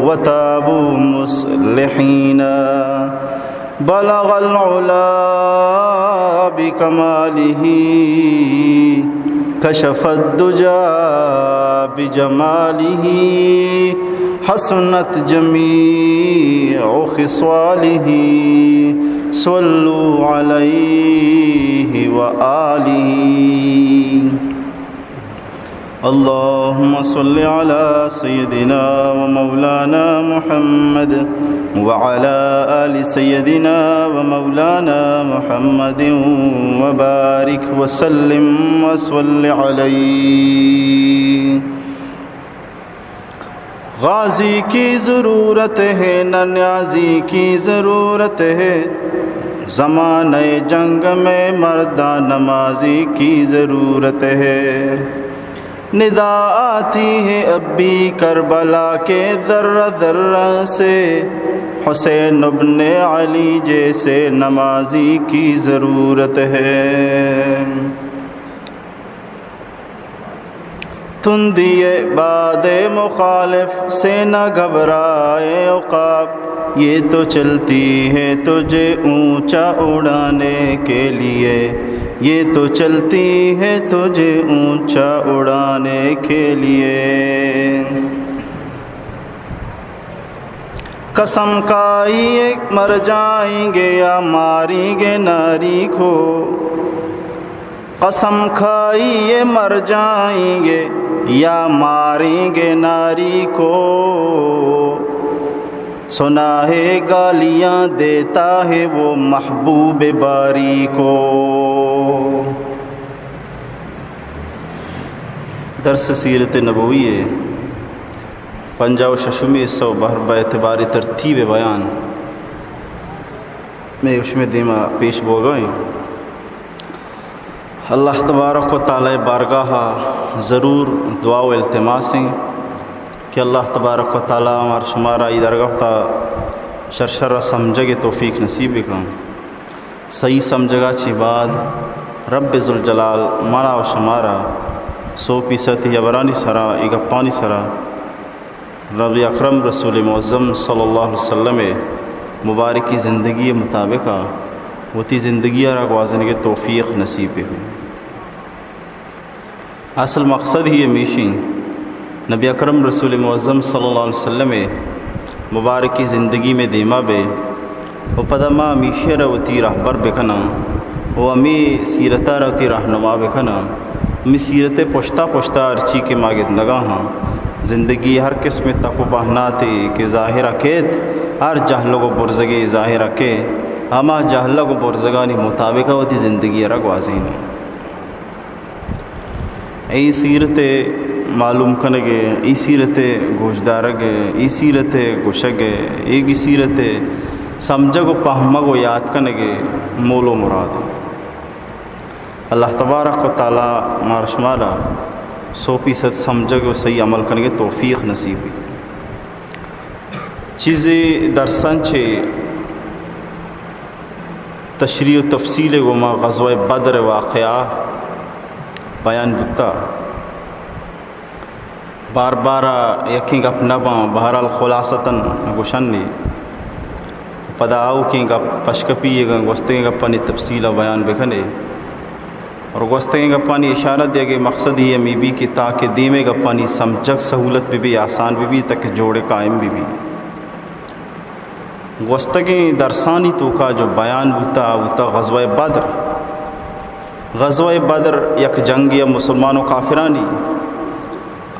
وتابوا مصلحين. بلغ العلا بكماله، كشف الدجى بجماله، حسنت جميع خصاله، صلوا عليه وآله. اللهم صل على سيدنا ومولانا محمد وعلى آل سيدنا ومولانا محمد وبارك وسلم وصل عليه. غازی کی ضرورت ہے، نہ نیازی کی ضرورت ہے، زمانۂ جنگ میں مرداں نمازی کی ضرورت ہے. ندا آتی ہے اب بھی کربلا کے ذرہ ذرہ سے، حسین ابن علی جیسے نمازی کی ضرورت ہے. تندی باد مخالف سے نہ گھبرائے عقاب، یہ تو چلتی ہے تجھے اونچا اڑانے کے لیے، یہ تو چلتی ہے تجھے اونچا اڑانے کے لیے. قسم کھائی ہے مر جائیں گے یا ماریں گے ناری کو، قسم کھائی ہے مر جائیں گے یا ماریں گے ناری کو، سنا ہے گالیاں دیتا ہے وہ محبوب باری کو. درس سیرت نبوی ہے. پنجاہ و ششمی حصہ و بہر بہ اعتبار ترتیب بیان مئے شمئے دیما پیش بوگا ایں. اللہ تبارک و تعالی بارگاہا ضرور دعا و التماس ایں کہ اللہ تبارک و تعالی مارا شمارا ای درگاہ تا شر شر سمجھگ توفیق نصیب بکن. صحیح سمجھگا چی بعد رب ذوالجلال منا و شمارا سو فیصد ای ہبرانی سرا، ای گپانی سرا، نبی اکرم رسول معظم صلی اللہ علیہ وسلم مبارکی زندگی مطابقا وتی زندگی را گوازنگ توفیق نصیب بکن. اصل مقصد ہی ہمیشیں، نبی اکرم رسول معظم صلی اللہ علیہ وسلم مبارکی زندگی مئے دیما بے و پدا ما ہمیشی را وتی رہبر بکناں و ہمے سیرتا را وتی رہنما بکناں. ہمے سیرت پشتا پشتا ہرچی کہ ما گندگا ہاں، زندگی ہر قسم تک و پہناتے کہ ظاہرا کیت، ہر جہلگ و برزگے ظاہرا کیت، ہما جہلگ و برزگانی مطابقا وتی زندگی را گوازیناں. اے سیرت معلوم کنگ ء، اے سیرت گوشدارگ ء، اے سیرت گوشگ ء، اے سیرت سمجھگ و پہمگ و یات کنگ ء مول و مراد انت. اللہ تبارک و تعالی مارا شمارا سو فیصد سمجھگ و صحیح عمل کنگ ء توفیق نصیب بیت. چیزے درساں چہ تشریح و تفصیل ء گوما غزوہ بدر ء واقعہ بیان بوتا. بار بار یکیں گپ نہ باں، بہرحال خلاصتاً گوشن نی. پدا آؤکیں گپ پشکپی ء گوستگیں گپانی تفصیل ء بیان بکنے. اور گوستگیں گپانی اشارہ دیگ ء مقصد یہ ہمے بی کہ تاکہ دیمے گپانی سمجھگ سہولت بہ بی، آسان بہ بی، تاکہ جوڑ قائم بہ بی. گوستگیں درسانی توکا جو بیان بوتا، بوتا غزوہ بدر. غزوہ بدر یک جنگے ء مسلمان و کافرانی.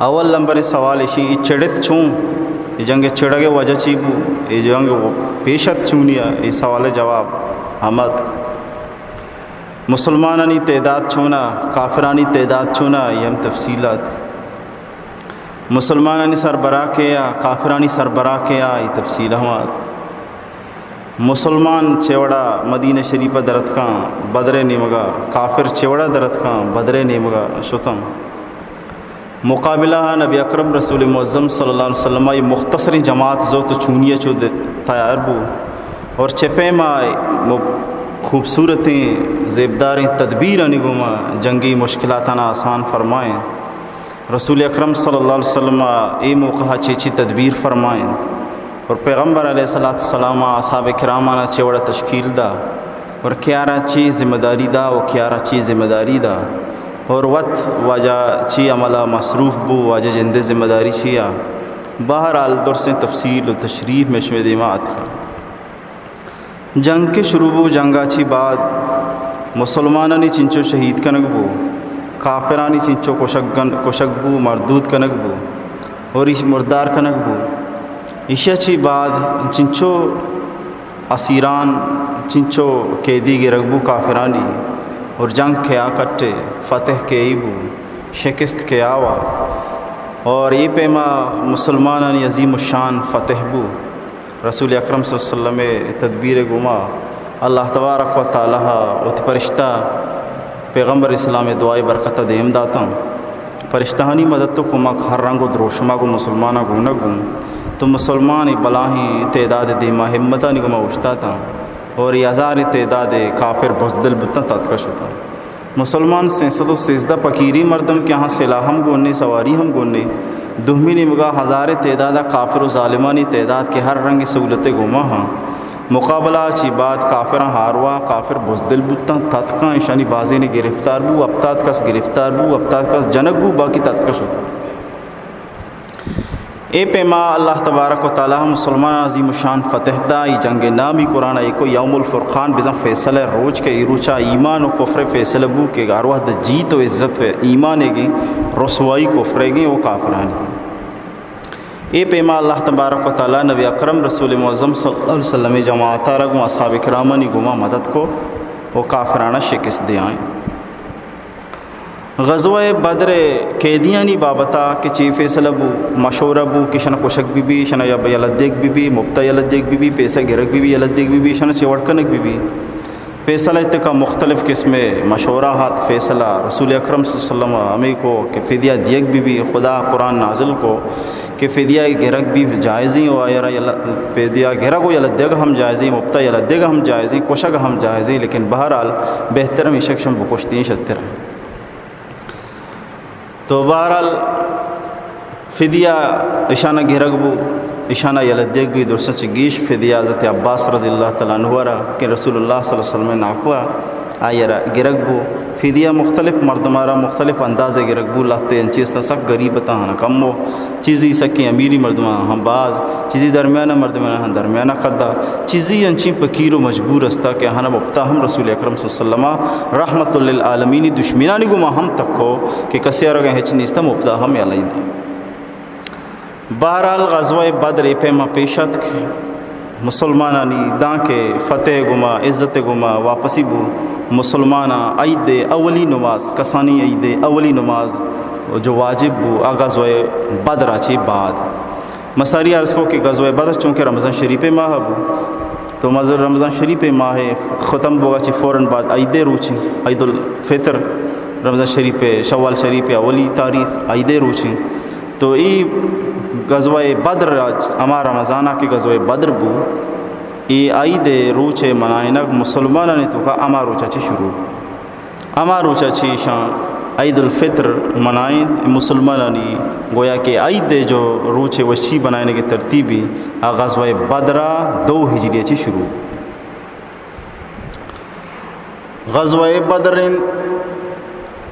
اول نمبر سوال ایشی، اے چڑت چون؟ اے جنگ چڑگ وجہ چی بو؟ اے جنگ پیش ات چونی ء؟ اے سوال جواب ہمت. مسلمانانی تعداد چونا، کافرانی تعداد چونا، یہ ہم تفصیلات. مسلمانانی سربراہ کے آ، کافرانی سربراہ کے آ، یہ تفصیل ہم آت. مسلمان چہ وڑا مدینہ شریف ء درتکاں بدر ء نیمگا، کافر چہ وڑا درتکاں بدر ء نیمگا شتاں. مقابلہ ء نبی اکرم رسول معظم صلی اللہ علیہ وسلم ء مختصریں جماعت زوت و چونی ء چو د-، تیار بو اور چہ پیما م-، خوبصورتیں زیبداریں تدبیرانی گوما جنگی مشکلاتانا آسان فرمائیں. رسول اکرم صلی اللہ علیہ وسلم ء اے موقع ء چے چے تدبیر فرمائیں؟ اور پیغمبر علیہ الصلوۃ والسلام اصحاب کرامانا چے وڑا تشکیل دا اور کیارا چے ذمہ داری دا و کیارا چے ذمہ داری دا اور وت واجہ چے عملا مصروف بو، واجہ جندے ذمہ داری چیا۔ بہرحال درسیں تفصیل و تشریح میں شمے دیما اتکا۔ جنگ کہ شروع بو، جنگا چی بعد مسلمانانی چنچو شہید کنگ بو، کافرانی چنچو کشگ گن-، کشگ بو، مردود کنگ بو اور ایش مردار کنگ بو۔ ایشی چی بعد چنچو اسیران، چنچو قیدی گرگ بو کافرانی اور جنگ کیا کٹے، فتح کیئی بو، شکست کیا وا اور اے پیما مسلمانانی عظیم الشان فتح بو۔ رسول اکرم صلی اللہ علیہ وسلم ءِ تدبیر ءِ گوما اللہ تبارک و تعالی ءَ وتی پرشتہ پیغمبر اسلام ءِ دعائے برکت ءَ دیم داتاں۔ پرشتہانی مدد و کمک ہر رنگ و دروشما گوں مسلماناں گونگ گوں تو مسلمان بلاہیں تعداد دیما ہمتانی گوما اوشتاتاں اور یہ ہزار تعداد کافر بزدل بوتاں، تتکا شتاں۔ مسلمان سیصد و سیزدہ پکیری مردم کہ آہاں سلاح ہم گون نے، سواری ہم گون نے، دومی نیمگا ہزار تعداد کافر و ظالمانی تعداد کہ ہر رنگ سہولت گوما ہاں۔ مقابلہ چی بعد کافراں ہاروا، کافر بزدل بوتاں، تتکاں، ایشانی بازین گرفتار بو، ہپتاد کس گرفتار بو، ہپتاد کس جنگ بو، باقی تتکا شتاں۔ اے پیما اللہ تبارک و تعالی مسلمان عظیم الشان فتح دا۔ ای جنگ نامی قرآن ایکو یوم الفرقان، بزاں فیصلہ روچ کہ ای روچا ایمان و کفر فیصلہ بو کہ ہر وحد جیت و عزت و ایمان گی، رسوائی کفر گی و کافرانی۔ اے پیما اللہ تبارک و تعالی نبی اکرم رسول معظم صلی اللہ علیہ وسلم جماعت را گوں اصحاب کرامانی گوما مدد کو و کافرانا شکست دیائیں۔ غزوہ بدر ءِ قیدیانی بابت ءَ کہ چے فیصلہ بو، مشورہ بو کہ شنا کشگ بہ بی، شنا یا یلہ دیگ بہ بی، مپتا یلہ دیگ بہ بی، پیسہ گرگ بہ بی، یلہ دیگ بہ بی، شنا چے وڑ کنگ بہ بی۔ فیصلہ ءِ تکا مختلف قسم ءِ مشورہ ہات۔ فیصلہ رسول اکرم صلی اللہ علیہ وسلم ءَ ہمے کو کہ فدیہ دیگ بہ بی، خدا قرآن نازل کو کہ فدیہ گرگ بی جائزیں و آئرا یلہ، فدیہ گرگ و یلہ دیگ ہم جائزیں، مپتا یلہ دیگ ہم جائزیں، کشگ ہم جائزیں، لیکن بہرحال بہتر ہمیشہ کہ شما بکشتیں شتر۔ تو بہرحال فدیہ اشانا گرگ بو، اشانا یلہ دیگ بی، درستاں چہ گیش فدیہ حضرت عباس رضی اللہ تعالی عنہ را کہ رسول اللہ صلی اللہ علیہ وسلم ناکوا آئی را گرگ بو۔ فدیہ مختلف مردمارا مختلف اندازے گرگ بو، لہتے انچی استاں سک غریب اتاں ہانا کمو، چیزی سکیں امیری مردماں ہم باز، چیزی درمیانہ مردماں ہم درمیانہ قدا، چیزی انچیں فقیر و مجبور استا کہ ہانا مپتا ہم رسول اکرم صلی اللہ علیہ وسلم رحمت للعالمین دشمنانی گوما ہم تکو کہ کسی آرگا ہچ نیستا، مپتا ہم یلہ دا۔ بہرحال غزوہ بدر اے پیما پیش اتک، مسلمانانی دانکہ فتح گوما، عزت گوما واپسی بو۔ مسلماناں عید اولی نماز، کسانی عید اولی نماز جو واجب بو، آ غزوہ بدر چی بعد۔ مساری عرض کو کہ غزوہ بدر چونکہ رمضان شریف ماہ بو، تو مز-، رمضان شریف ماہ ختم بوگا چی فوراً بعد عید روچی، عید الفطر، رمضان شریف، شوال شریف اولی تاریخ عید روچی۔ تو ای غزوہ بدر، ہما رمضانا کہ غزوہ بدر بو، ای عید روچ منائنگ مسلمانانی توکا ہما روچا چی شروع۔ ہما روچا چی ایشاں عید الفطر منائیں۔ مسلمانانی گویا کہ عید جو روچ وشی بنائنگ ترتیبی آ غزوہ بدرا دو ہجری چی شروع۔ غزوہ بدر،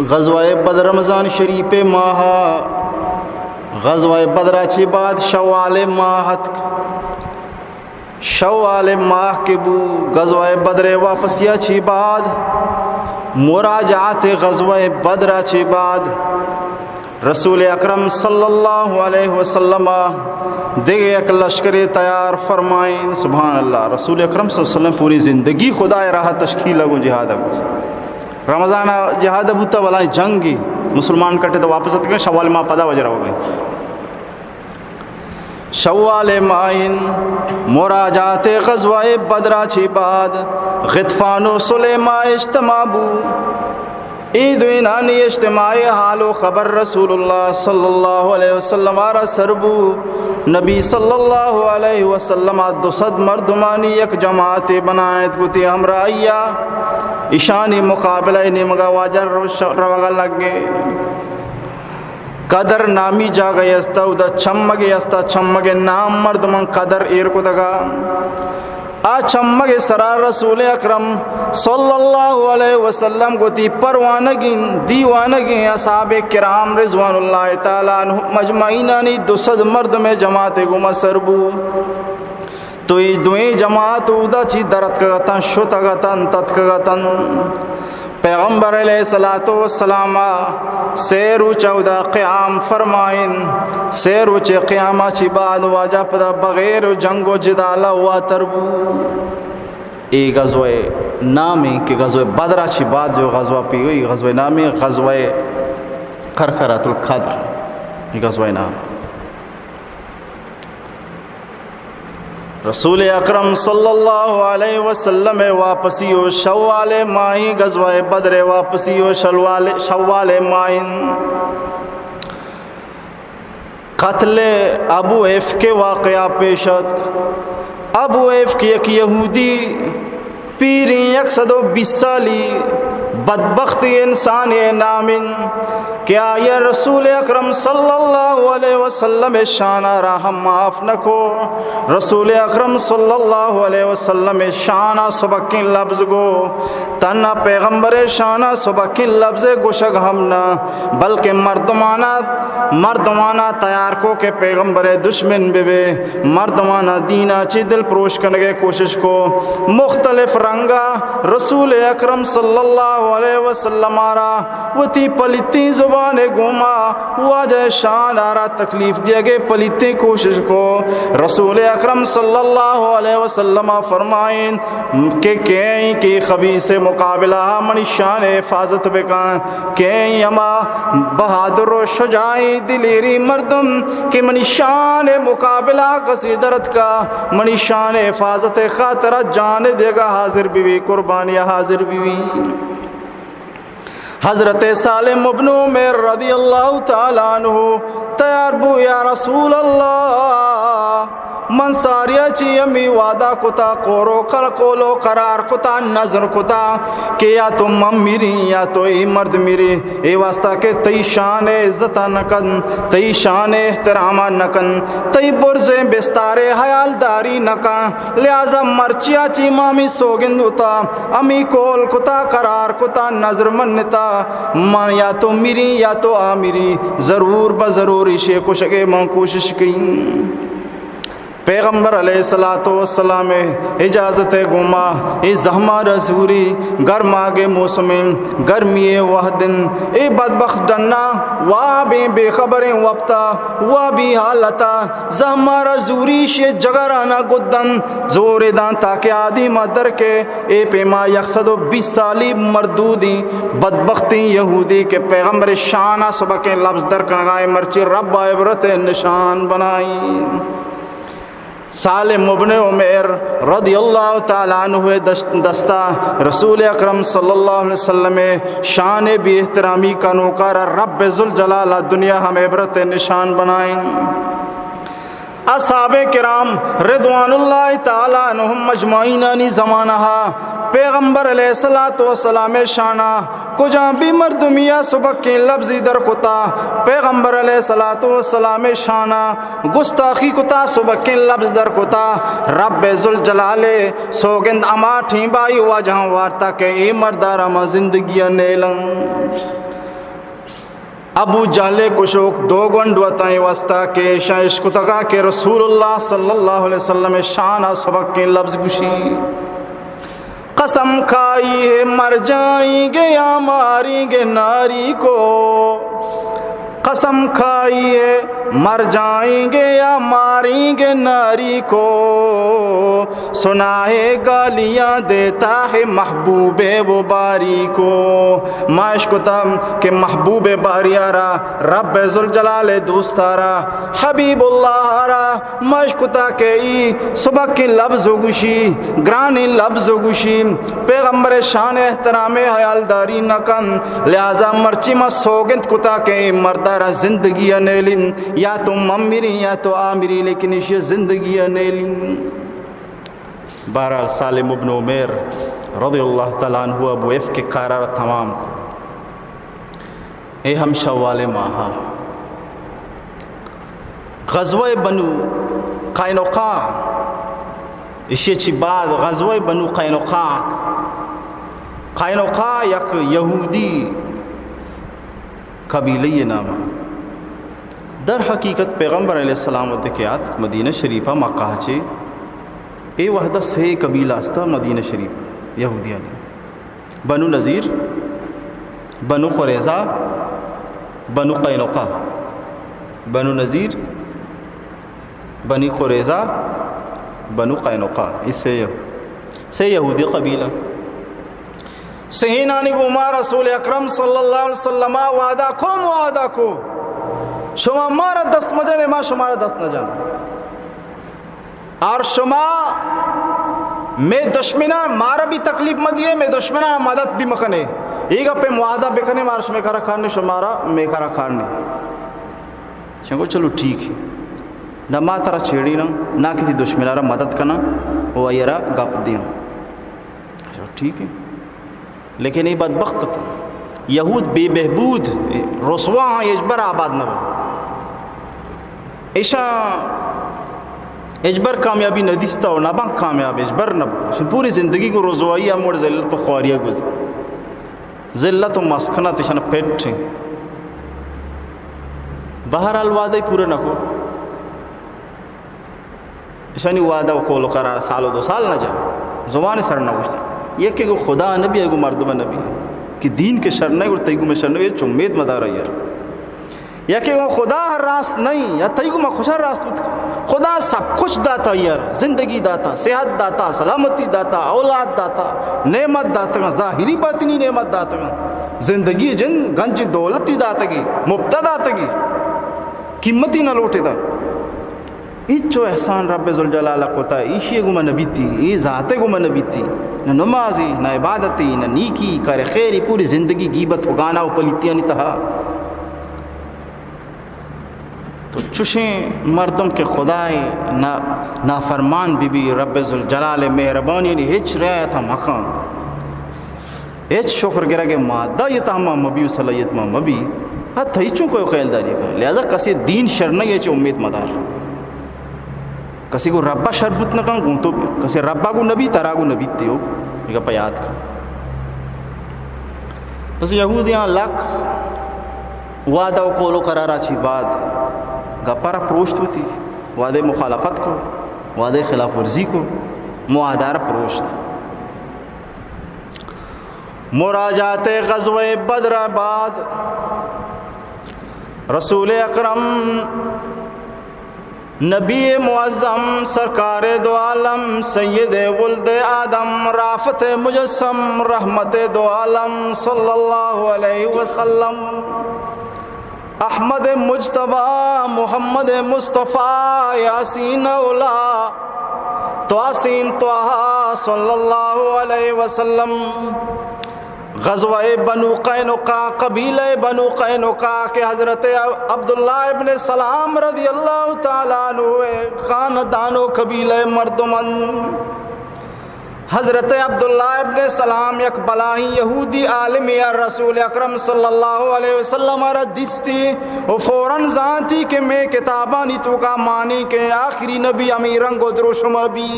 غزوہ بدر رمضان شریف ماہ، غزوہ بدرا چی بعد شوال ماہ اتک۔ شوال ماہ کہ بو، غزوہ بدر واپسیا چی بعد، مراجعات غزوہ بدرا چی بعد، رسول اکرم صلی اللہ علیہ وسلم دگہ یک لشکرے تیار فرمائیں۔ سبحان اللہ، رسول اکرم صلی اللہ علیہ وسلم پوری زندگی خدا راہ تشکیل گو جہاد گوست۔ رمضان جہاد بوتا بلائیں جنگی، مسلمان کٹے تو واپس اتکے، شوال ماہ پدا وجہ روگے۔ شوال ماہین مراجعات غزوہ بدرا چی بعد غطفان و سلیما اجتماع بو۔ ای دوینانی اجتماعی حال و خبر رسول اللہ صلی اللہ علیہ وسلم آرا سر بو۔ نبی صلی اللہ علیہ وسلم دو صد مردمانی یک جماعت بنائت گتی ہمراہیا اشانی مقابلہ نیمگا واجہ روش-، روگا لگے۔ قدر نامی جاگہے استا، اودا چمگے استا، چمگے نام مردمان قدر ایر کتگا۔ آ چمگے سرا رسول اکرم صلی اللہ علیہ وسلم گوتی پروانگین، دیوانگین اصحاب کرام رضوان اللہ تعالی عنہم اجمعینانی دو سد مردمے جماعتے گوما سر بو۔ تو اے دوئیں جماعت اودا چی درتکگتن، شتگتن، تتکگتن۔ پیغمبر علیہ الصلوۃ والسلام سے روچ اودا قیام فرمائن، سے روچ قیاما چی بعد واجہ پدا بغیر جنگ و جدال واتر بو۔ اے غزوہ نام ایں کہ غزوہ بدرا چی بعد جو غزوہ پیوئی، غزوہ نام ایں غزوہ کرکرۃ القدر، اے غزوہ نام۔ رسول اکرم صلی اللہ علیہ وسلم واپسی و شوال ماہیں، غزوہ بدر واپسی و شوال، شوال ماہیں۔ قتل ابو افک واقعہ پیش اتک۔ ابو افک یک یہودی پیریں یک سد و بیست سالی بدبختی انسانے نام انت کہ آئی رسول اکرم صلی اللہ علیہ وسلم شان را ہم معاف نکو۔ رسول اکرم صلی اللہ علیہ وسلم شان سبکیں لفظ گو، تنا پیغمبر شان سبکیں لفظ گوشگ ہم نہ، بلکہ مردمانا، مردمانا تیار کو کہ پیغمبر دشمن بہ بے۔ مردمانا دینا چی دل پروش کنگے کوشش کو۔ مختلف رنگا رسول اکرم صلی اللہ علیہ وسلم آرا وتی پلیتیں زبان گوما واجہ شان آرا تکلیف دیگے پلیتیں کوشش کو۔ رسول اکرم صلی اللہ علیہ وسلم فرمائیں کہ کہیں کہ خبیث مقابلہ منی شان حفاظت بکن۔ کئے ہما بہادر و شجاعیں دلیریں مردم کہ منی شان مقابلہ کسے درتکا، منی شان حفاظت خاطرا جان دیگا حاضر بی بی، قربانی حاضر بی بی۔ حضرت سالم ابن عمیر رضی اللہ تعالی عنہ تیار بو، یا رسول اللہ، من ساریا چی ہمی وعدہ کتا، قور و قل-، قول و قرار کتا، نذر کتا کہ یا تو من میری یا تو اے مرد میری، اے واسطہ کہ تئی شان عزت نکن، تئی شان احترام نکن، تئی برز بستار حیالداری نکن، لہذا مرچیا چی ما ہمی سوگند کتا، ہمی قول کتا، قرار کتا، نذر منتا، من یا تو میری یا تو آ میری، ضرور بہ ضرور ایشی کشگے من کوشش کئیں۔ پیغمبر علیہ الصلوۃ والسلام اجازت گوما اے زہمارا زوری، گرماگے موسم، گرمی وہدن، اے بدبخت ڈنا وابیں بے خبریں وپتا، وابی حالتا زہمارا زوری شے جگرانا گدن زور دان تاکہ آدی ما درکے۔ اے پیما یک سد و بیست سالی مردودی بدبختیں یہودی کہ پیغمبر شانا سبکیں لفظ در کنگائے مرچی رب عبرت نشان بنائی۔ سالم ابن عمیر رضی اللہ تعالی عنہ دست-، دستا رسول اکرم صلی اللہ علیہ وسلم شان بے احترامی کنوکارا رب ذوالجلال دنیا ہم عبرت نشان بنائیں۔ اصحاب کرام رضوان اللہ تعالی عنہم اجمعینانی زمانہ پیغمبر علیہ الصلوۃ والسلام شانا کجام بھی مردمیا سبکیں لفظی در کتا، پیغمبر علیہ الصلوۃ والسلام شانا گستاخی کتا، سبکیں لفظ در کتا، رب ذوالجلال سوگند ہما ٹیمبائی واجہاں وارتا کہ اے مردارا ما زندگی نیلن۔ ابو جہل کشوک دو گونڈو اتاں اے واسطہ کہ ایشاں اشکتگا کہ رسول اللہ صلی اللہ علیہ وسلم شان ء سبکیں لفظ گوشی، قسم کھائی ہے مر جائیں گے یا ماریں گے ناری کو، قسم کھائی ہے مر جائیں گے یا ماریں گے ناری کو، سنا ہے گالیاں دیتا ہے محبوب وہ باری کو۔ ما اشکتا کہ محبوب باری ء را رب ذوالجلال دوست ء را حبیب اللہ ء را ما اشکتا کہ ای سبکیں لفظ و گوشی، گرانیں لفظ و گوشی، پیغمبر شان احترام حیالداری نہ کن، لہذا مرچی ما سوگند کتا کہ اے مرد ء را زندگی ء نیلین، یا تو من میری یا تو آ میری، لیکن ایشی زندگی ء نیلین۔ بہرحال سالم ابن عمیر رضی اللہ تعالی عنہ ابو افک کارا را تمام کو۔ اے ہم شوال ماہا، غزوہ بنو قینقاع، ایشی چی بعد غزوہ بنو قینقاع۔ قینقاع یک یہودی قبیلہ نام۔ در حقیقت پیغمبر علیہ السلام وقت کہ آتک مدینہ شریفہ مکہ چی، اے وہدہ سے قبیلہ استا مدینہ شریف یہودیانی۔ بنو نضیر، بنو قریظہ، بنو قینقاع۔ بنو نضیر، بنی قریظہ، بنو قینقاع۔ اے سے، سے یہودی قبیلہ۔ سہینانی گوما رسول اکرم صلی اللہ علیہ وسلم وعدہ کو، وعدہ کو، شما مارا دست مجنے، ما شمارا دست نجن۔ اور شما مے دشمنا مارا بھی تکلیف مہ دیے، مے دشمنا مدد بھی مکنے۔ اے گپے معاہدہ بکنے، مارا شمے کرا کار نے، شمارا مے کرا کار نے۔ شنگو چلو ٹھیک ہے، نہ ما ترا چھیڑی نا، نہ کسی دشمنا را مدد کنا، او ایرا گپ دیاں۔ چلو ٹھیک ہے۔ لیکن اے بدبخت ات، یہود بے بہبود، رسوا ہاں، ہچبر آباد نہ بو۔ ایشاں ہچبر کامیابی نہ دیستا و نہ باں کامیاب، ہچبر نہ بو۔ ایشاں پوری زندگی کو رسوائی ہم اور ذلت و خواری گزر، ذلت و مسکنت ایشاں پٹ ہیں۔ بہرحال وعدہ پورا نہ کو۔ اشانی وعدہ و قول و قرار سال و دو سال نہ جا، زبان سر نہ گوشت۔ یکے گو خدا نبی، گو مردم نبی، کہ دین کے شر نہیں، گو تئی گو میں شر نہیں، ہچ امید مدار یار۔ یکے گو خدا ہر راست نہیں، یا تئی گو میں خوشا راست بوت۔ خدا سب کچھ داتا یار، زندگی داتا، صحت داتا، سلامتی داتا، اولاد داتا، نعمت داتا، ظاہری باطنی نعمت داتا، زندگی جند گنج دولتی داتگی، مفتا داتگی، قیمتی نہ لوٹے دا۔ ہچو احسان رب ذوالجلال ء کتا، ایشی ء گوما نہ بیتی، اے ذات ء گوما نہ بیتی، نہ نمازی، نہ عبادتی، نہ نیکی، کار خیری، پوری زندگی گیبت و گانا و پلیتیانی تہا۔ تو چوشیں مردم کہ خدائے نا-، نافرمان بی بی، رب ذوالجلال ء مہربانی نی ہچ رعایت ہم مکن۔ ہچ شکر گرگ ء مادہ یت ہما مبی و صلاحیت ما مبی، ہا تئی چون کوئی خیال داری کن۔ لہذا کسی دین شر نہیں ہے چہ امید مدار۔ کسی کو ربا شر بوت نہ کن گوں تو، کسی ربا کو نبی ترا کو نبی تیو، یہ گپا یاد کن۔ بس یہودیاں لک وعدہ و قول و قرارا چی بعد گپا را پروشت ہوتی، وعدے مخالفت کو، وعدے خلاف ورزی کو، معاہدہ را پروشت۔ مراجعت غزوہ بدر بعد رسول اکرم نبی معظم سرکار دو عالم سید ولد آدم رافت مجسم رحمت دو عالم صلی اللہ علیہ وسلم احمد مجتبی، محمد مصطفی، یاسین اولا، طاسین طٰہٰ صلی اللہ علیہ وسلم۔ غزوہ بنو قینقاع، قبیلہ بنو قینقاع کہ حضرت عبداللہ ابن سلام رضی اللہ تعالی عنہ خاندان و قبیلہ مردمن۔ حضرت عبداللہ ابن سلام یک بلاہیں یہودی عالمے ء رسول اکرم صلی اللہ علیہ وسلم ء را دیستی و فوراً زانتی کہ مے کتابانی توکا مانی کہ آخری نبی ہمے رنگ و دروشم بی۔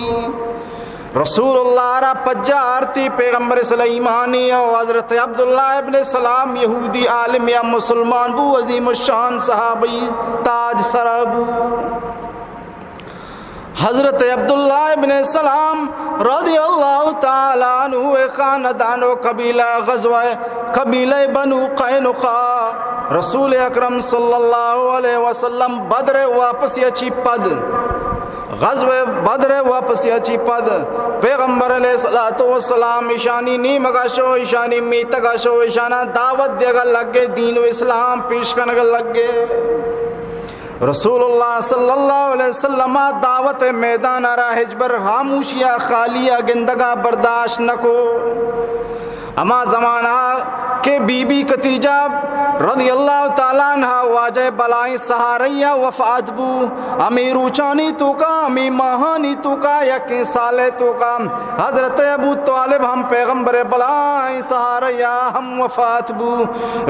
رسول اللہ را پجا آرتی پیغمبر سلیمانی و حضرت عبداللہ ابن سلام یہودی عالمے ء مسلمان بو، عظیم الشان صحابی تاج سرا بو۔ حضرت عبداللہ ابن سلام رضی اللہ تعالی عنہ خاندان و قبیلہ غزوہ قبیلہ بنو قینقاع رسول اکرم صلی اللہ علیہ وسلم بدر واپسی چی پد، غزوہ بدر واپسی چی پد پیغمبر علیہ الصلوۃ والسلام ایشانی نیمگا شو، ایشانی میتگا شو، ایشانا دعوت دیگا لگے، دین و اسلام پیش کنگا لگے۔ رسول اللہ صلی اللہ علیہ وسلم دعوت میدان را ہچبر خاموشی خالی گندگا برداشت نکو۔ ہما زمانہ کہ بی بی خدیجہ رضی اللہ تعالی عنہا واجہ بلائیں سہاریا وفات بو۔ ہمے روچانی توکا، ہمے ماہانی توکا، یکیں سالے توکا حضرت ابو طالب ہم پیغمبر بلائیں سہاریا ہم وفات بو۔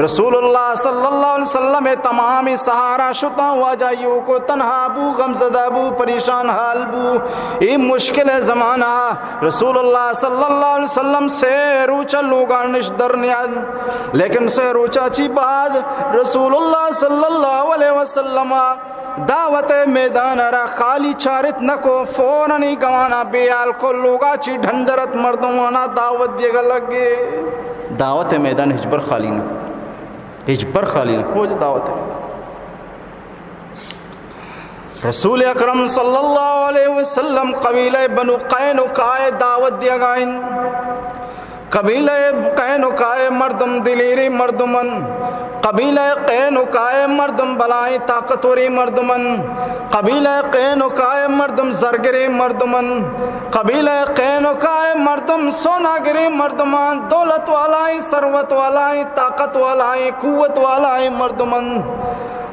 رسول اللہ صلی اللہ علیہ وسلم تمامی سہارا شتاں، واجہ یوکو تنہا بو، غمزدہ بو، پریشان حال بو۔ اے مشکل زمانہ رسول اللہ صلی اللہ علیہ وسلم سے روچ لوگا نش در نیاد، لیکن سے روچا چی بعد رسول اللہ صلی اللہ علیہ وسلم دعوت میدان را خالی چارت نکو، فوراً گوانا بیال کو، لوگا چی ڈھندرت، مردمانا دعوت دیگا لگے۔ دعوت میدان ہچبر خالی نکو، ہچبر خالی نکو، دعوت۔ رسول اکرم صلی اللہ علیہ وسلم قبیلہ بنو قینقاع دعوت دیگا انت۔ قبیلہ قینقاع مردم دلیری مردمن۔ قبیلہ قینقاع مردم بلائیں طاقتوری مردمن۔ قبیلہ قینقاع مردم زرگری مردمن۔ قبیلہ قینقاع مردم سوناگری مردمان، دولت والائیں، ثروت والائیں، طاقت والائیں، قوت والائیں مردمن۔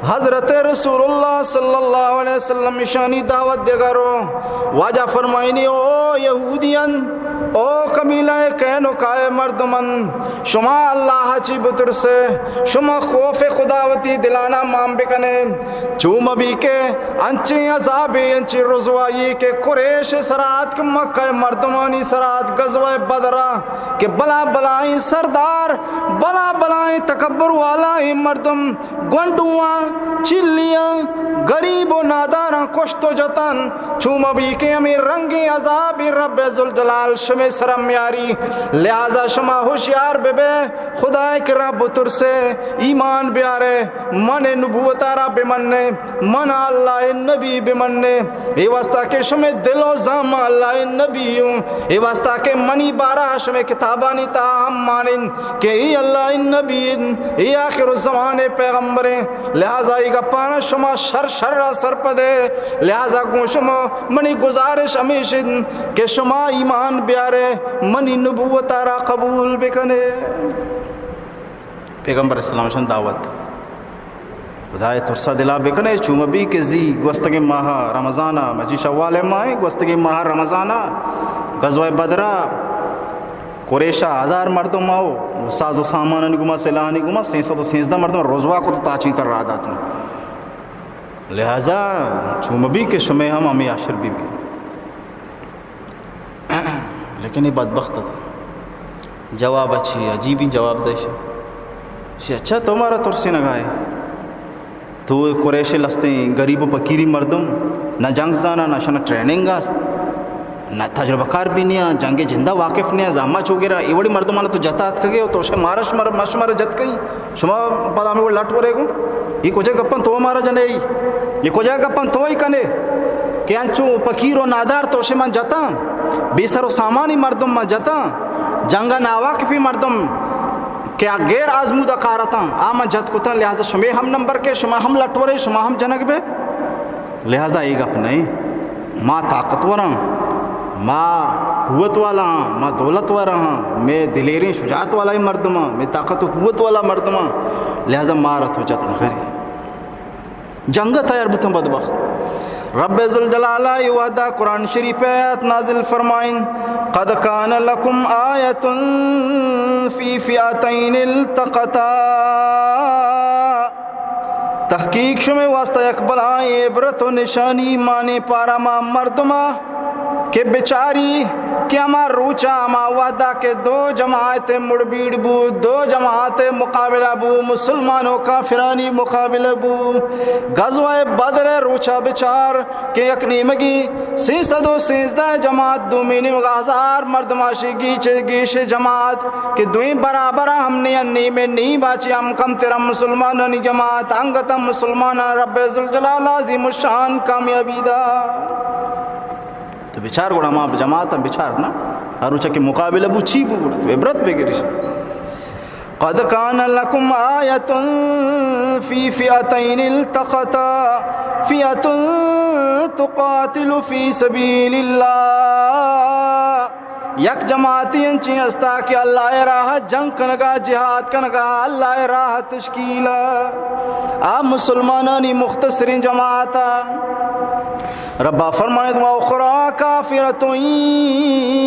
حضرت رسول اللہ صلی اللہ علیہ وسلم اشانی دعوت دیگا رو۔ واجہ فرمائنی، او یہودیان، او قبیلہ قینقاع مردمن، شما اللہ چی بترسے، شما خوف خدا وتی دلانا مان بکنے، چو مبی کہ انچیں عذابے، انچیں رسوائی کہ قریش سرا اتک، مکہ مردمانی سرا اتک، غزوہ بدرا کہ بلا بلائیں سردار، بلا بلائیں تکبر والائیں مردم، گونڈواں، چلیاں، غریب و ناداراں کشت و جتن، چو مبی کہ ہمے رنگیں عذابے رب ذوالجلال شمے سرا میاری۔ لہذا شما ہوشیار ببے، خدائے کرا بترسے، ایمان بیارے، من نبوتا را بمنے، من اللہ نبی بمنے۔ اے واسطہ کہ شمے دل و زام اللہ نبی ہوں، اے واسطہ کہ منی بارہ شمے کتابانی تہا ہم مانن کہ اے اللہ نبی، اے آخر الزمان پیغمبریں۔ لہذا اے گپانا شما شر شرا سرپدے۔ لہذا گوں شما منی گزارش ہمیش انت کہ شما ایمان بیارے، منی نبوتا را قبول بکنے۔ پیغمبر اسلام شان دعوت، خدائے ترسا دلا بکنے، چو مبی کہ زی گوستگیں ماہ رمضانا، مجی شوال ماہ، گوستگیں ماہ رمضانا غزوہ بدرا قریشا ہزار مردم آؤ، ساز و سامانانی گما، سلاحانی گما، سینسد و سینزدہ مردم رسوا کت، تاچینتر راہ داتن۔ لہذا چو مبی کہ شمے ہم ہمے حشر بی بی۔ لیکن اے بدبخت ات۔ جواب اچھی عجیبیں جواب دیش۔ شی اچھا تو مارا ترسینگا ئے۔ تو قریش لستیں غریب و فقیری مردم، نہ جنگ زانا، نہ شنا ٹریننگ است، نہ تجربہ کار بھی نیا، جنگ جندا واقف نیا، زاما چو گرا، اے وڑی مردمانا تو جتا اتکگے و تو شے مارا شمار، ما شمارا جت کئی۔ شما پدا ہمے وڑ لٹ ورے گوں۔ اے کجا گپاں تو مارا جنے؟ اے کجا گپاں تو ہی کنے؟ کہ انچو فقیر و نادار تو شے من جتاں، بے سر و سامانی مردم من جتاں، جنگا ناواقفی مردم کہ آ غیر آزمودہ کارتاں، آ من جت کتاں، لہذا شمے ہم نمبر کے، شما ہم لٹ ورے، شما ہم جنگ بے۔ لہذا اے گپ نئیں۔ ما طاقتور آں، ما قوت والا آں، ما دولت والا آں، مئے دلیریں شجاعت والا مردم آں، مئے طاقت و قوت والا مردم آں، لہذا مارا تو جت نہ کنے۔ جنگ ءَ تیار بوتاں بدبخت۔ رب ذوالجلال ءَ اے وہدا قرآن شریف ءِ آیات نازل فرمائن، قد کان لکم آیۃ فی فئتین التقتا۔ تحقیق شمے واسطہ یک بلائیں عبرت و نشانی مانے پارا ما مردما کہ بچاری کہ ہما روچا، ہما وہدا کہ دو جماعت مڑبیڑ بو، دو جماعت مقابلہ بو، مسلمان و کافرانی مقابلہ بو۔ غزوہ بدر روچا بچار کہ یک نیمگی سیصد و سیزدہ جماعت، دومی نیمگا ہزار مردم آشی گیچ، گیش جماعت کہ دوئیں برابر ہم نیا، نیمے نیما چی ہم کمتر مسلمانانی جماعت، انگت مسلمانان رب ذوالجلال عظیم الشان کامیابی دا۔ تو بچار گڑا ما جماعت ہم بچار نا، ہر روچا کہ مقابلہ بو چی بو گڑا تو عبرت بگریش۔ قد کان لکم آیۃ فی فئتین التقتا فئۃ تقاتل فی سبیل اللہ۔ یک جماعتی انچیں ہستا کہ اللہ ءِ راہ ءَ جنگ کنگا، جہاد کنگا، اللہ ءِ راہ ءِ تشکیل ءَ، آ مسلمانانی مختصریں جماعت ءَ۔ رب ءَ فرمائیت، وأخرى كافرة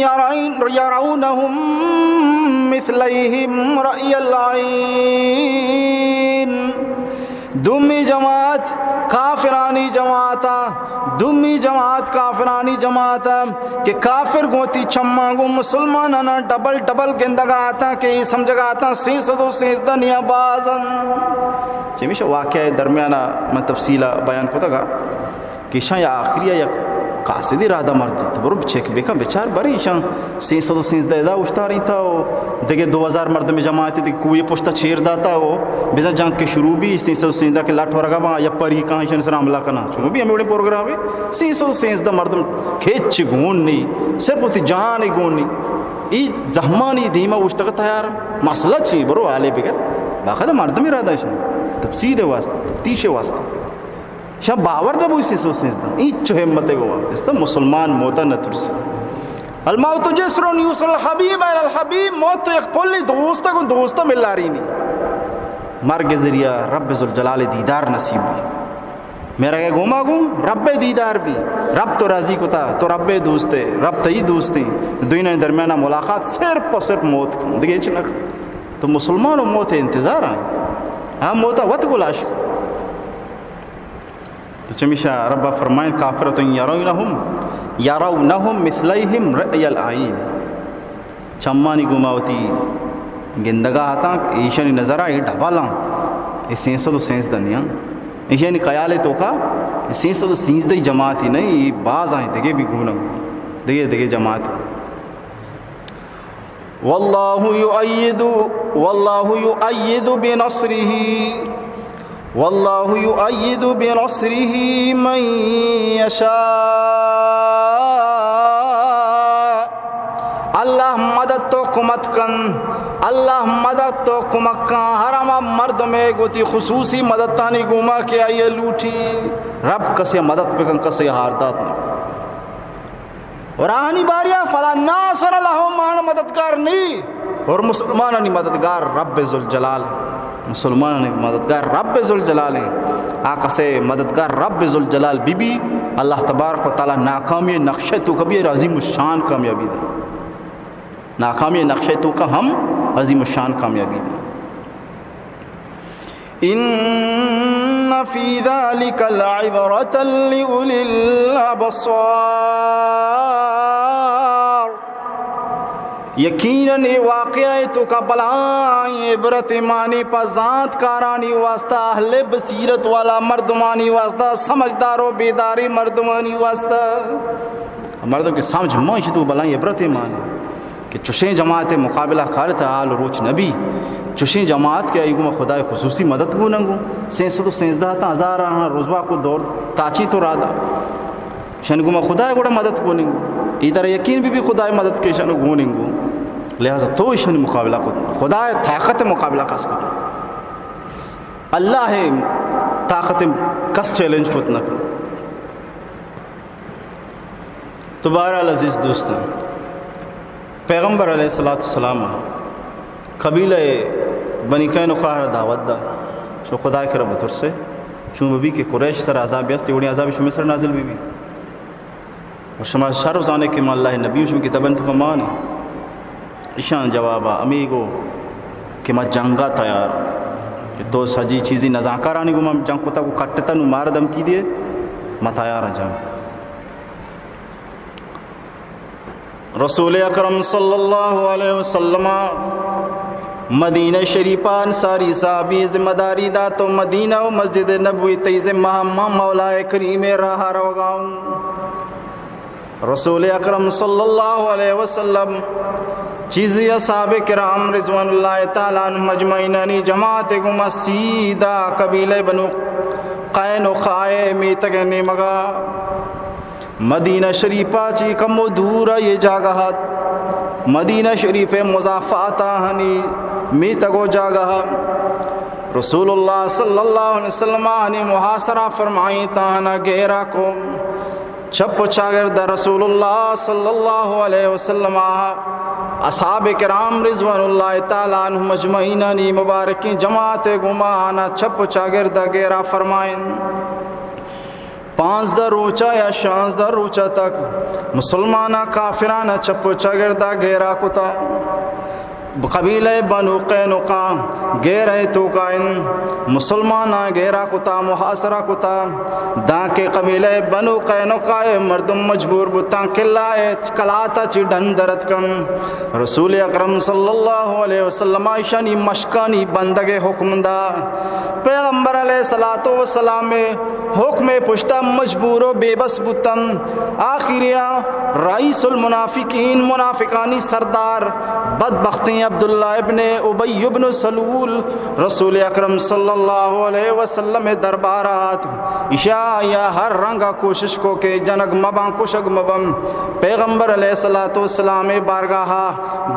يرون-، يرونهم مثليهم رأي العين۔ دومی جماعت کافرانی جماعت ءَ، دومی جماعت کافرانی جماعت ءَ کہ کافر گوں وتی چماں گوں مسلماناناں ڈبل ڈبل گندگ ءَ اتاں کہ اے سمجھگ ءَ اتاں سئے سد ءُ سیزدہ نیاں باز انت۔ چمیشا واقعہ ءِ درمیان ءَ من تفصیل ءَ بیان کتگ ءَ کہ ایشاں یا آخری ءَ یک قاصدی رادہ مردے، تو برو چیک بکن، بچار، برے ایشاں سئے سد ءُ سیزدہ ادا اوشتارینتا ءُ دگہ دو ہزار مردم جماعت دگہ کوہی پشتا چیر داتا ءُ بزاں جنگ کہ شروع بی، سئے سد ءُ سیزدہ کہ لٹ ورگا باں، یا پری کاں ایشانی سرا حملہ کناں۔ چون بی ہمے وڑیں پروگرامے، سئے سد ءُ سیزدہ مردم ہچ گون نی، صرف وتی جان گون نی۔ ای زہمانی دیما اوشتگ تیار۔ مسئلہ چی؟ برو حالے بگر۔ باقاعدہ مردمی رادہ ایشاں تفصیل واسطہ، تفتیش واسطہ۔ شاں باور نہ بوئی سئے سد ءُ سیزدہ۔ اینچو ہمت ءَ گوا۔ است مسلمان موتا نہ ترسی۔ الموت جسر یوصل الحبیب الی الحبیب، موت تو یک پلی دوست ءَ گوں دوست ءَ ملارینی۔ مرگ ذریعہ رب ذوالجلال دیدار نصیب بی۔ مرگ ءَ گوما گوں رب دیدار بی۔ رب تو راضی کتا، تو رب دوست ئے، رب تئی دوست ئے۔ دوئینانی درمیان ملاقات صرف ءُ صرف موت کن، دگہ ہچ نہ کن۔ تو مسلمان ءُ موت انتظار ءَ۔ ہاں، موت ءَ وت گلاش کن۔ تو چمیشا رب ءَ فرمائیں، کافرة یرونہم، یرونہم مثلیہم رأی العین۔ چمانی گوما وتی گندگا اتاں، ایشانی نظرا اے ڈبل آں، اے سئے سد ءُ سیزدہ نیاں۔ ایشانی خیال توکا اے سئے سد ءُ سیزدہ جماعتی نہیں، اے باز آں، دگہ بھی گون، دگہ دگہ جماعت۔ واللہ یؤید، واللہ یؤید بنصرہ، واللہ یؤید بنصرہ من یشاء۔ اللہ مدد تو کمک کن، اللہ مدد تو کمک کن، ہر ہما مردمے گوں وتی خصوصی مددانی گوما کہ آئی لوٹی، رب کسے مدد بکن، کسے ہار دات نہ۔ اور آہانی باریا فلا ناصر لهم، آہان مددگار نی۔ اور مسلمانانی مددگار رب ذوالجلال، مسلمانانی مددگار رب ذوالجلال ہیں۔ آ کسے مددگار رب ذوالجلال بی بی، اللہ تبارک و تعالی ناکامی نقشہ توکا بھی عظیم الشان کامیابی دے۔ ناکامی نقشہ توکا ہم عظیم الشان کامیابی دے۔ ان فی ذلک لعبرة لأولی الابصار۔ یقیناً اے واقعہ توکا بلائیں عبرت مانی پہ زانتکارانی واسطہ، اہل بصیرت والا مردمانی واسطہ، سمجھدار و بیداری مردمانی واسطہ۔ مردم کہ سمجھ منش تو بلائیں عبرت مانی۔ کہ چشیں جماعت مقابلہ کارت حال روچ نبی، چشیں جماعت کہ آئی گوما خدائے خصوصی مدد گوننگو، سئے سد و سینزدہ تا ہزار آہاں رسوا کو دور تاچی تو رادا۔ شن گوما خدائے گوڑا مدد گوننگو۔ ای طرح یقین بی بی خدائے مدد کے شن گوننگو۔ لہذا تو ایشانی مقابلہ کت، خدائے طاقت مقابلہ کس کت۔ اللہ طاقت کس چیلنج کت نہ۔ تو بہرحال عزیز دوستاں، پیغمبر علیہ الصلوۃ والسلام قبیلہ بنی قینقاع را دعوت دا، شو خدا کرا بترسے، چون بی کہ قریش سر عذاب است، وڑی عذاب شمی سر نازل بی بی۔ و شما شر زانے کہ ما اللہ نبی، شما کتابن تو مانے۔ ایشان جوابا ہمے گو کہ ما جنگا تیار، کہ تو سجی چیزی نزانکارانی گو ما جنگ کتا کو کٹتا نو مار دھمکی دیے، ما تیار جنگ۔ رسول اکرم صلی اللہ علیہ وسلم مدینہ شریفہ انصاری صحابی ذمہ داری دا تو مدینہ و مسجد نبوی تئی ذمہ، ما مولا کریم راہ روگاؤں۔ رسول اکرم صلی اللہ علیہ وسلم چیزی اصحاب کرام رضوان اللہ تعالی عنہم اجمعینانی جماعت گوما سیدھا قبیلہ بنو قینقاع میتگ نیمگا۔ مدینہ شریفہ چی کمو دور یہ جاگہ ات۔ مدینہ شریف مضافات ہنی میتگو جاگہ۔ رسول اللہ صلی اللہ علیہ وسلم ہنی محاصرہ فرمائی تانا گھیرا کو۔ چپ و چاگرد رسول اللہ صلی اللہ علیہ وسلم آ اصحاب کرام رضوان اللہ تعالی عنہم اجمعینانی مبارکیں جماعت گوما آنا چپ و چاگرد گیرا فرمائن۔ پانزدہ روچا یا شانزدہ روچا تک مسلماناں کافراناں چپ و چاگردا گھیرا کتا۔ قبیلہ بنو قینقاع گھیرہ توکا انت، مسلماناں گھیرا کتا، محاصرہ کتا، دانکہ قبیلہ بنو قینقاع مردم مجبور بوتاں کہ اللہ کلاتا چی ڈن درت کن۔ رسول اکرم صلی اللہ علیہ وسلم ایشانی مشکانی بندگ حکم دا۔ پیغمبر علیہ الصلوۃ والسلام حکم پشتا مجبور و بے بس بوتن۔ آخریا رئیس المنافقین، منافقانی سردار، بدبختیں عبداللہ ابن ابی ابن سلول رسول اکرم صلی اللہ علیہ وسلم دربارات۔ ایشا یا ہر رنگا کوشش کو کہ جنگ مباں، کشگ مباں۔ پیغمبر علیہ الصلوۃ والسلام بارگاہا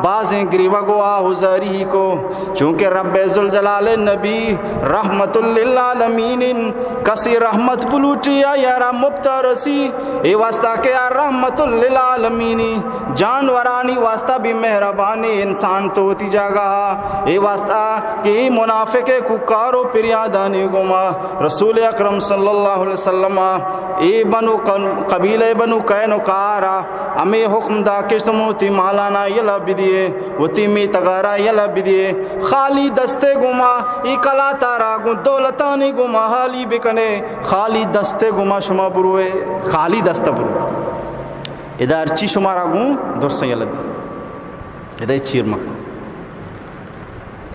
بازیں گریوگ و آہوزاری کو، چونکہ رب ذوالجلال نبی رحمت للعالمین، کسی رحمت بلوٹی آ یارا مپتا رسی، اے واسطہ کہ آ رحمت للعالمینی، جانورانی واسطہ بھی مہربانی، انسان تو وتی جاگہ، اے واسطہ کہ اے منافق کوکار و پریادانی گوما رسول اکرم صلی اللہ علیہ وسلم اے بنو قن-، قبیلہ بنو قینقاع را ہمے حکم دا کہ شما وتی مالانا یلہ بدیے، وتی میتگارا یلہ بدیے، خالی دستے گوما اے کلاتارا گوں دولتانی گوما حالی بکنے، خالی دستے گوما شما بروے، خالی دست بروے۔ ادا ہرچی شمارا گوں درسیں یلہ دی۔ ادا چیر مکن۔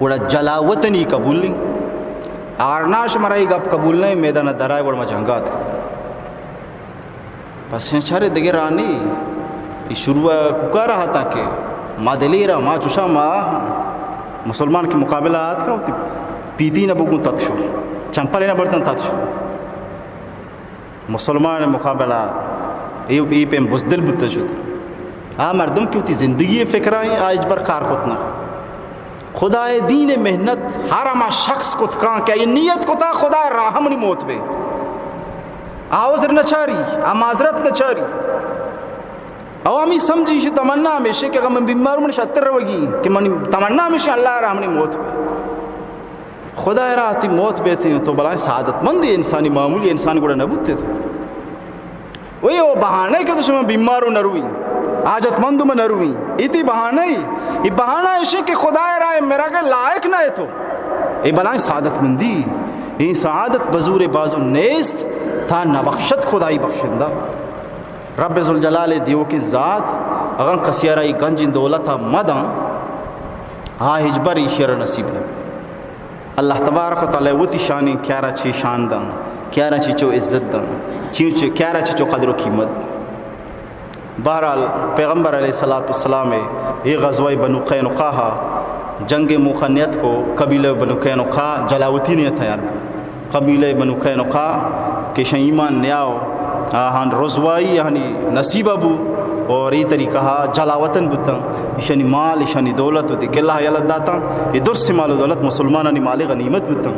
گڑا جلاوطنی قبول نہیں۔ آرناش مرا اے گپ قبول نہیں، میدان درائے گڑا ما جنگات۔ پس چارے دگہ راہ نی۔ اے شروع کوکارا ہتا کہ ما دلیرا، ما چوشا ما مسلمان کے مقابلہ آت کا، وتی پیتی نہ بگوں تت شو، چمپل نہ برتن تت شو۔ مسلمان مقابلہ اے، اے پیم بزدل بوت شد۔ آ مردم کہ وتی زندگی فکرائیں، آ ہچبر کار کت نہ۔ خدائے دین محنت ہر ہما شخص کت کاں کہ آئی نیت کتا خدا راہ منی موت بے۔ آ عذر نہ چاری، آ معذرت نہ چاری۔ او ہمی سمجھی شی تمنا ہمیشہ کہ اگر من بیمار من شتر روگی کہ منی تمنا ہمیشہ اللہ راہ منی موت بے۔ خدائے راہ تی موت بیتیں تو بلائیں سعادت مندی انسانی، معمولی انسان گڑا نہ بوتے تو۔ وی او بہانہ کہ تو شما بیمار و نروی، حاجت مند و نروی، ایتی بہانہ ای، ای بہانہ ایشی کہ خدائے راہ مرگ لائق نہ تو۔ اے بلائیں سعادت مندی، اے سعادت بزور بازو نیست، تا نبخشت خدائی بخشندہ۔ رب ذوالجلال دیوکیں ذات اگاں کسیارا ای گنجیں دولتا مداں، آ ہچبر ایشیارا نصیب نہ۔ اللہ تبارک و تعالی وتی شانیں کیارا چی شان داں، کیارا چی چو عزت داں، چی چو، کیارا چی چو قدر و قیمت۔ بہرحال، پیغمبر علیہ الصلوۃ والسلام اے غزوہ بنو قینقاع جنگ موقع نیت کو، قبیلہ بنو قینقاع جلاوطنی تیار بو۔ قبیلہ بنو قینقاع کہ شہ ایمان نیاو، آہان رسوائی آہانی نصیبہ بو اور اے طریقہ جلاوطن بوتاں۔ ایشانی مال، ایشانی دولت وتی قلعہ یلہ داتاں۔ اے درس مال و دولت مسلمانانی مال غنیمت بوتاں۔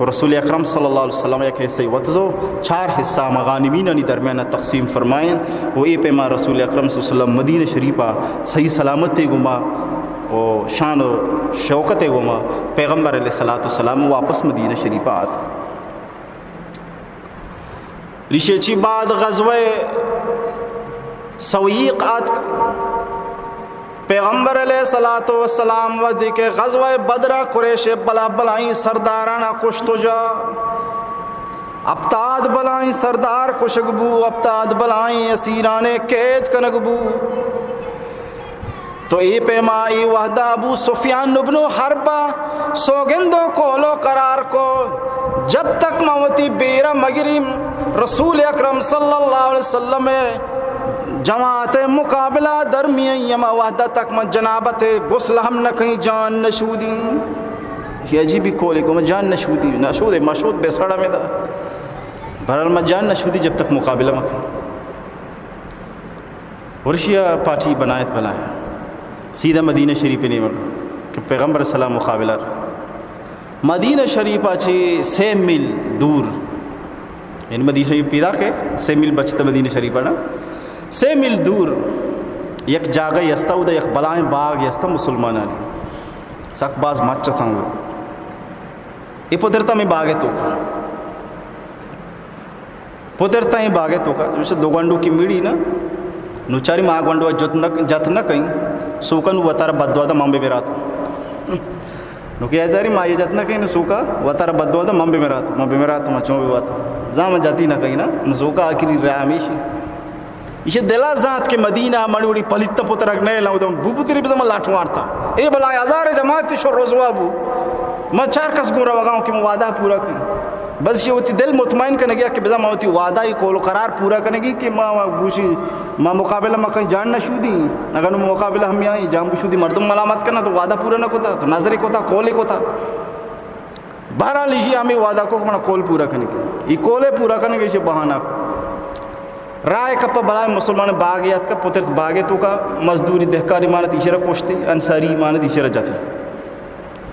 و رسول اکرم صلی اللہ علیہ وسلم یک حصہ وتزو چار حصہ ہما غانمینانی درمیان تقسیم فرمائیں۔ و اے پیما رسول اکرم صلی اللہ علیہ وسلم مدینہ شریفہ صحیح سلامتی گما و شان و شوکت گما پیغمبر علیہ الصلوۃ والسلام واپس مدینہ شریفہ آت۔ ریشے چی بعد غزوہ سویق آتک۔ پیغمبر علیہ الصلوۃ والسلام وھدے کہ غزوہ بدر ءَ قریش ءِ بلا بلائیں سردارانا کشت و جا، ہپتاد بلائیں سردار کشگ بو، ہپتاد بلائیں اسیرانے قید کنگ بو۔ تو اے پیما اے وھدا ابو سفیان ابن حرب ءَ سوگند و قول و قرار کو، جب تک ما وتی بیرہ مگریم، رسول اکرم صلی اللہ علیہ وسلم ءِ جماعت ءِ مقابلہ درمیاں، ہما وھدا تک من جنابت ءِ غسل ہم نہ کئیں، جان نہ شودیں۔ یہ عجیبی قولے کو، من جان نہ شودیں، نہ شودے، ما شود بے سڑا میں دا۔ بہرحال من جان نہ شودی جب تک مقابلہ مکن۔ ورشیا پارٹی بنایت بلائیں۔ سیدھا مدینہ شریف نیمگ کہ پیغمبر سلام مقابلہ۔ مدینہ شریف ءَ چہ سے میل دور یعنی مدینہ شریف پیدا کہ سے میل بچت مدینہ شریف ءَ نا، سے میل دور یک جاگہ ہستا، اودا یک بلائیں باغ ہستا مسلمانانی، سک باز مچ اتاں اودا۔ اے پترتا ہمے باغ ءِ توکا، پترتا اے باغ ءِ توکا، جیسے دو گونڈو کی میڑی نا، نو چاری ما گونڈو جت نہ، جت نہ کئیں، سوکا نو وتارا بددعا دا من بہ مراتوں۔ نو کہ اداری ما یہ جت نہ کئیں، نو سوکا وتارا بددعا دا من بہ مراتوں، من بہ مراتوں، ما چون بہ واتوں۔ زاں من جتی نہ کئیں نا، نو سوکا آخری راہ ہمیشی۔ ایشی دلا زانت کہ مدینہ منی وڑی پلیت پترک نہ لو دم بو پتری بزم لاٹھ وارتا۔ اے بلائیں ہزار جماعت شو رسوا بو۔ ما چار کس گورا وگاؤں کہ ما وعدہ پورا کن۔ بس یہ وتی دل مطمئن کنگی کہ بزاں ما وتی وعدہ ای قول و قرار پورا کنگی کہ ما، ما گوشی ما مقابلہ ما کہیں جان نہ شودی، اگر نو مقابلہ ہم آئی جان بشودی مردم ملامت کرنا تو وعدہ پورا نہ کتا، تو نظر کتا، قول کتا۔ بہرحال ایشی ہمیں وعدہ کو کہ منا قول پورا کنگی، یہ قول پورا کنگی، ایشی بہانہ کو۔ راہ کپا بلائیں مسلمان باغ یات کا، پترت باغ توکا، مزدوری دہکاری مانت ایشرا کشتی، انصاری مانت ایشرا جتی۔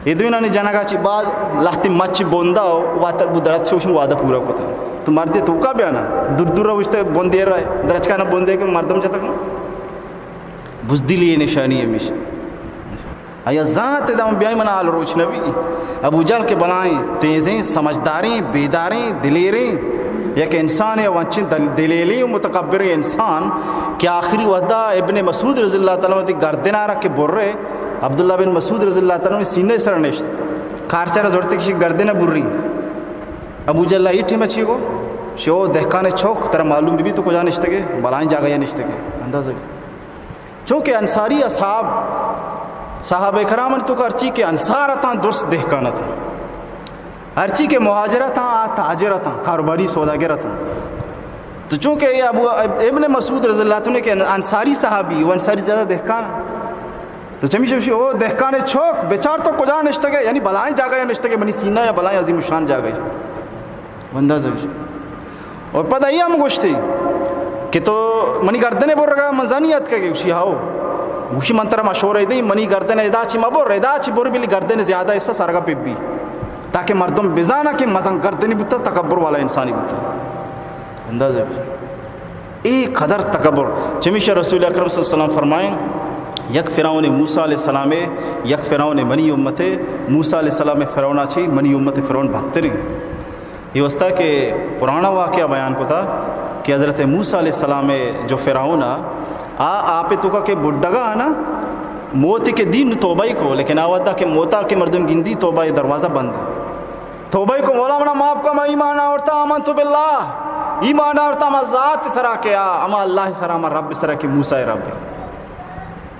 اے دوئینانی جنگا چی بعد لہتے مچ بوندا و واتر بو درت شوشن وعدہ پورا کتا۔ تو مردے توکا بیانا، دور دور روشتے بوندے رائے، درچکانا بوندے کہ مردم جتگا۔ بزدلی نشانی ہمیش۔ آیا زانت دم بیائی منا حال روچ نبی۔ ابو جہل کہ بلائیں، تیزیں، سمجھداریں، بیداریں، دلیریں، یک انسان یا ونچن دل-، دلیلیں و متکبریں انسان کہ آخری وحدہ ابن مسعود رضی اللہ تعالیٰ عنہ وتی گردنارا کہ برے، عبداللہ بن مسعود رضی اللہ تعالیٰ عنہ سینہ سر نشت۔ کارچارا زورتے کشی گردن بری۔ ابو جہل ای ٹیم اچھی گو، شو دہکان چوک، ترا معلوم بی بی تو کجا نشتگے، بلائیں جاگہ یا نشتگے۔ اندازہ بی۔ چونکہ انصاری اصحاب، صحابہ کرام توکا ہرچی کہ انصار اتاں درست دہکان اتاں۔ ہرچی کہ مہاجر اتاں آ تاجر اتاں، کاروباری سوداگر اتاں۔ تو چونکہ یہ ابو، ابن مسعود رضی اللہ تعالیٰ عنہ کہ انصاری صحابی، وہ انصاری زیادہ دہکان۔ تو چمیش گوشی، او دہکان چوک، بچار تو کجا نشتگے، یعنی بلائیں جاگہ یا نشتگے، منی سینہ یا بلائیں عظیم الشان جاگہ۔ اندازہ گوشی۔ اور پدا یہ ہم گوشتی کہ تو منی گردن برگا من زانی اتکگے، گوشی ہاو۔ گوشی من ترا مشورہ دیں، منی گردن ادا چی مبر، ادا چی بر بلی گردن زیادہ حصہ سرگا ببی، تاکہ مردم بزانا کہ مزن گردنی بوتا، تکبر والا انسانی بوتا۔ اندازہ گوشی۔ اے قدر تکبر۔ چمیشہ رسول اکرم صلی اللہ علیہ وسلم فرمائیں، یک فرعون موسیٰ علیہ السلام، یک فرعون منی امت، موسیٰ علیہ السلام فرعون چی منی امت فرعون بدتریں۔ یہ واسطہ کہ قرآن واقعہ بیان کتا کہ حضرت موسیٰ علیہ السلام جو فرعون آ، آ آپ توکا کہ بڈگا نا، موتی کہ دین توبہ ہی کو، لیکن آ ودا کہ موتا کہ مردم گندی توبہ دروازہ بند۔ توبہ کو، مولا منا معاف کا، من ایمان آورتا، آمنت باللہ، ایمان آورتا ہما ذات سرا کہ آ، ہما اللہ سرا، ہما رب سرا کہ موسیٰ رب۔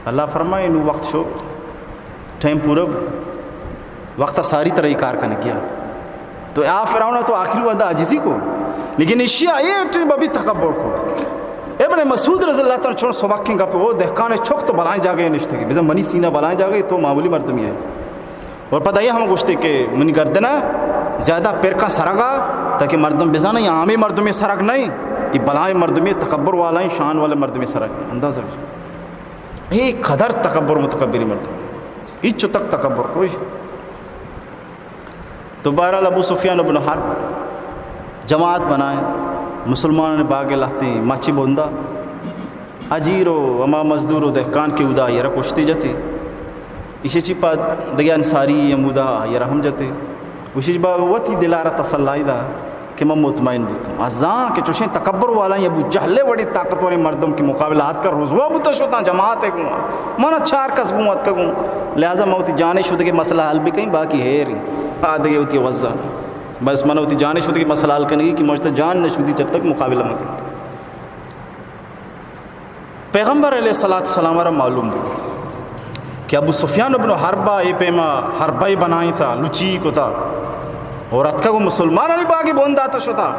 اللہ فرمائے، نو وقت شو، ٹائم پورا بو، وقت ساری طرح کار کنے کیا۔ تو آ فرعون تو آخری ودا عاجزی کو، لیکن اشیا اے ٹائم ببی تکبر کو۔ ابن مسعود رضی اللہ تعالیٰ چون سبکیں گپ، او دہکان چوک تو بلائیں جاگہ نشتگی، بزن منی سینہ بلائیں جاگہ، تو معمولی مردمی ہے۔ اور پدا یہ ہم گوشتے کہ منی گردنا زیادہ پرکاں سرگا، تاکہ مردم بزانیں یہ عامی مردمی سرگ نہیں، یہ بلائیں مردمی، تکبر والائیں، شان والے مردمی سرگ۔ اندازہ بجن۔ یہ قدر تکبر، متکبری مردم۔ ہچ تک تکبر کوئی۔ تو بہرحال ابو سفیان ابن حرب جماعت بنائیں، مسلمان باغ لہتے مچی بوندا۔ اجیر و ہما مزدور و دہکان کہ اودا آئی را کشتی جتے، ایشی چی پا دگہ انصاری ہمودا آئی را ہم جتے۔ گوشی با وتی دلارا تسلائی دا کہ من مطمئن بوتم۔ آ زان کہ چوشیں تکبر والا ابو جہل وڑیں طاقتوریں مردم کہ مقابلہ آتکا رسوا بوتا شتاں جماعت گوں، منا چار کس گوں اتکا گوں، لہذا من وتی جانے شدگے مسئلہ حل بکیں، باقی ہیریں آ دگہ وتی وزا۔ بس من وتی جانے شدگے مسئلہ حل کنگی کہ مجھتا جان نہ شدی جب تک مقابلہ مکن۔ پیغمبر علیہ الصلوۃ والسلام را معلوم بو کہ ابو سفیان ابن حربہ اے پیما حربہ بنائیں تا، لچی کتا اور اتکا گو مسلمانانی باگی بون داتا شتا۔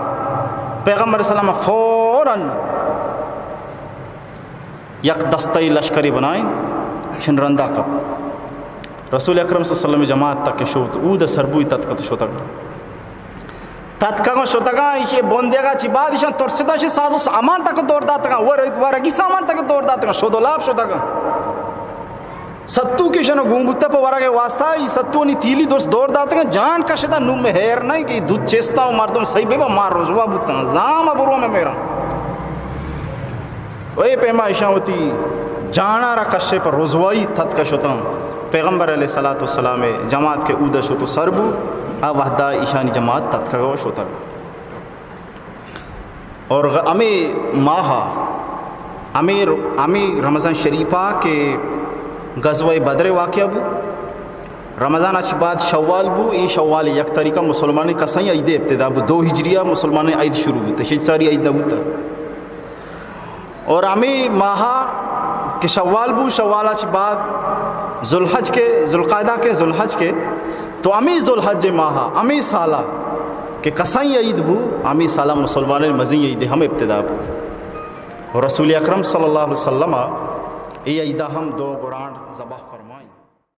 پیغمبر علیہ السلام فوراً یک دستہ لشکری بنائیں، شن رندا کپ۔ رسول اکرم صلی اللہ علیہ وسلم جماعت تک شوت، اود سربوی تتکت شتگ۔ تتکگاں شتگاں، ایشی بندیگا چی بعد ایشان ترستا، شی ساز و سامان تک دور داتگاں، ور-، ورگی سامان تک دور داتگاں، شد و لاپ شتگاں۔ ستو کہ شنو گون بوتا پہ ورگ ءِ واسطہ، ای ستونی تیلی درست دور داتگاں، جان کشتا۔ نوں مئے ہیر نہ کہ دو چستاں و مردم سہی ببا، ما رسوا بوتاں، زاں ما برو مئے میراں۔ و اے پیما ایشاں وتی جانا را کشے پہ رسوائی تتک شتاں۔ پیغمبر علیہ الصلوۃ والسلام ءِ جماعت کہ اودا شت و سر بو، آ وہدا ایشانی جماعت تتکگ و شتگ۔ اور غ-، ہمے ماہ، ہمے ر-، ہمے رمضان شریفا کہ غزوہ بدر واقعہ بو، رمضان اچ بعد شوال بو، اے شوال یک تاریخا مسلمانیں کسائیں عید ابتدا بو، دو ہجریہ مسلمانیں عید شروع بوتا، شچ ساری عید نہ بوتا۔ اور ہمے ماہ کہ شوال بو، شوال اچ بعد ذوالحج کہ، ذوالقعدہ کہ، ذوالحج کہ، تو ہمے ذوالحج ماہ، ہمے سالا کہ کسائیں عید بو، ہمے سالا مسلمانیں مزیں عید ہم ابتدا بو۔ اور رسول اکرم صلی اللہ علیہ وسلم اے عیدا ہم دو گرانڈ ذبح فرمائیں۔